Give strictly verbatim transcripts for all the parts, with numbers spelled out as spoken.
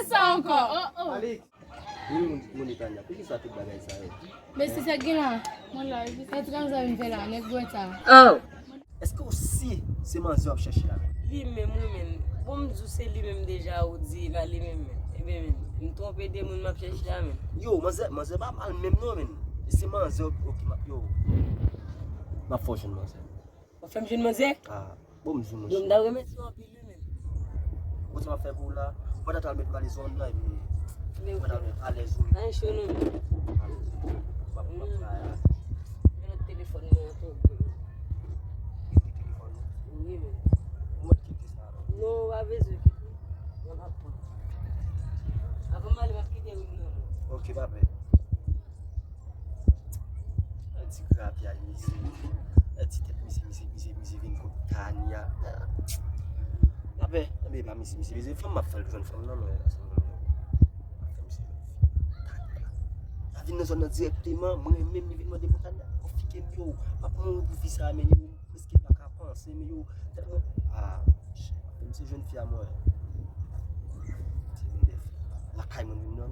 Sa ankò, oh, oh. Alex! Wi, moun, moun Etanya, poukisa tout bagay sa yo? Mesye, sa gen la? Mwen la, wi. Sa ti kòmsa vin fè la, nèg bwè sa. Oh! Èske w si se manzè w ap chèche la menm? Li menm, wi, men. Bon, m di w se li menm deja, ou di la li menm, men. Ebyen, men, m twonpe de moun m ap chèche la, men. Yo, manzè, manzè pa mal menm non, men. E se manzè w, ok, m ap, yo. M ap fè w jwenn manzè. W ap fè m jwenn manzè? Ah, bon, m di w, Yo, m monchè. ta renmen si w anpil, wi, men. Bon, sa m ap fè pou w la. Ou pa ta al met valiz ou anndan, epi ou pa ta al met alèz ou. Ann cho non. Alèz ou. W ap, w ap travay la. Men lòt telefòn mwen an tou. Ki telefòn ou? Wi, men. Ou mèt kite sa, non? Non, w pa bezwen kite. Mwen p ap pran. Avan m ale, m ap kite wi, non. Ok, pa pè. Ti grapyay, misye. Ti tèt misye, misye, misye, misye vin kot Tania. Apre, anben, pa misye, misye bezwen fanm, m ap fè l jwenn fanm nan, men, la, se mwen, m ap fè misye jwenn fanm. Tania. Sa vin nan zòn nan dirèkteman, mwen menm, li vin mande pou Tania. Konfike m, yo, m ap mouri pou fi sa, men yo, m prèske pa ka panse, men yo, tèlman, ah, shit, m ap fè misye jwenn fi a mwen. Se vin dèf. Lakay mwen vin nan.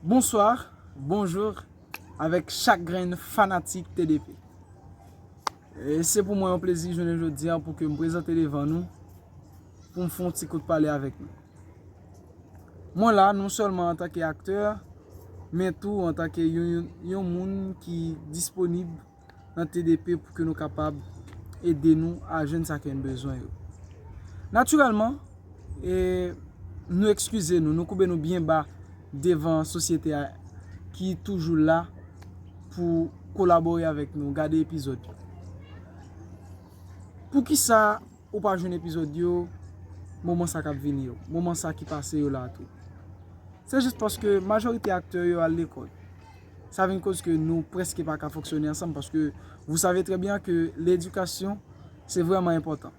Bonswa, bonjou avèk chak grenn fanatik T D P. E se pou mwen yon plezi jounen jodi a pou ke m prezante devan nou, pou m fè yon ti kout pale avèk nou. Mwen la non sèlman antanke aktè, men tou antanke yon, yon, yon moun ki disponib nan T D P pou ke nou kapab ede nou a jwenn sa ke n bezwen yo. Natirèlman, e, nou ekskize nou, nou koube nou byen ba devan sosyete a ki toujou la pou kolabore avèk nou, gade epizòd yo. Poukisa ou pa jwenn epizòd yo moman sa k ap vini yo, moman sa ki pase yo la tou? Se jis paske majorite aktè yo al lekòl. Sa vin koz ke nou prèske pa ka fonksyone ansanm paske vous savez très bien que l'éducation c'est vraiment important.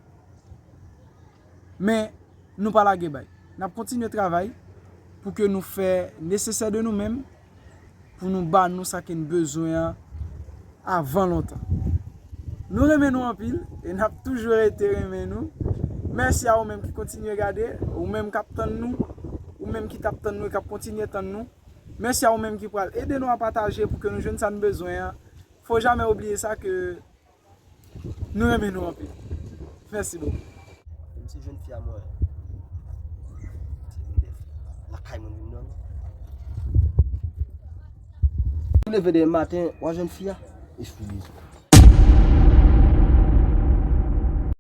Men nou pa lage bay. N ap kontinye travay pou ke nou fè nesesè de nou menm pou nou ba nou sa ke n bezwen an avan lontan. Nou renmen nou anpil e n ap toujou rete renmen nou. Mèsi a ou menm ki kontinye gade, ou menm k ap tann nou, ou menm ki t ap tann nou e k ap kontinye tann nou. Mèsi a ou menm ki pral ede nou a pataje pou ke nou jwenn sa n bezwen an. Fò jamè oubliye sa ke nou renmen nou anpil. Mèsi bokou. Misye jwenn fi a mwen. Lakay mwen vin nan. Ou leve demen maten, w a jwenn fi a? Eskize.